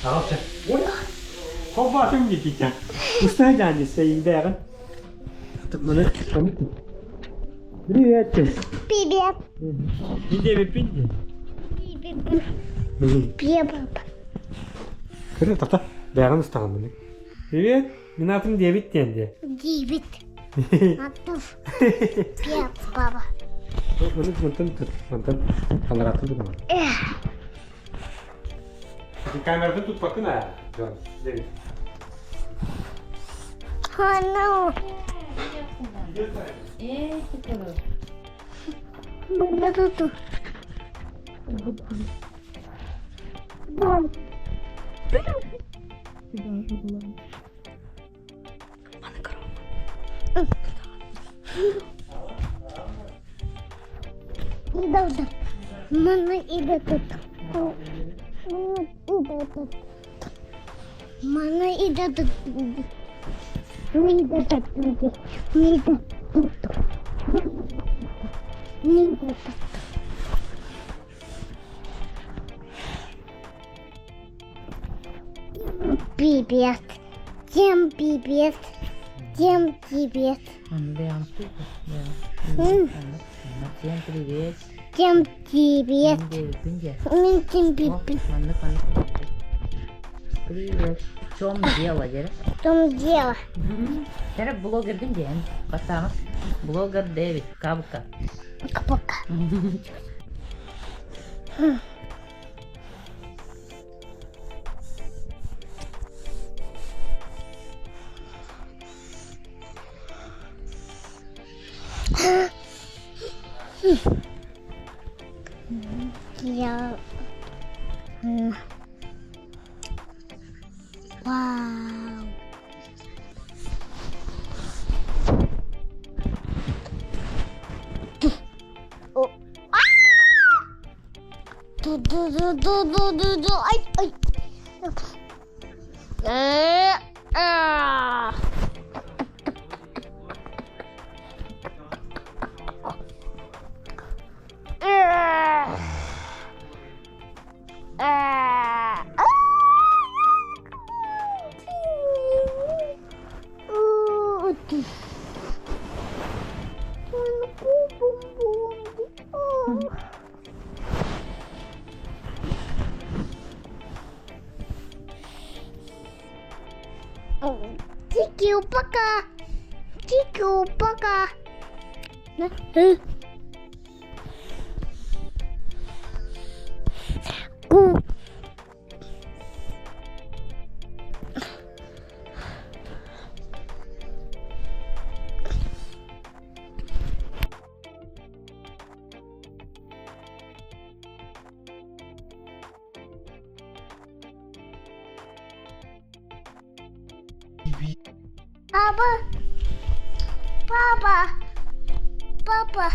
Аҕалча. Ой! Холбоотуҥ диэтиччэ. Устаа дьаан дисэйиҥдээҕин. Маны Привет. Привет. Мин диэбиппин дии. Привет, папа. Кыры тата бэҕин устаҕын маны. Привет. Мин аатым Дэвид диэн диэ. Дэвид. Атов. Привет, папа. Маны мантан мантан халараатын тутаман. Камератын туппаккын аа, Джон, Дэвид. Oh no. Маны ида тут. Маны ида тут. Маны ида тут. Мида тут. Мида тут. Мида тут. Привет. Всем привет. Всем привет. Всем привет. Всем привет. Мин всем привет. Привет. В чем дело, Дера? В чем дело? Дера блогердин диэн. Бастаамас. Блогер Дэвид Кабка. Пока. Я... Вау! Ду-ду-ду-ду-ду-ду-ду. Ай, ай. А. А. Тикю, пока. Тикю, пока. Ку. Папа, папа, папа.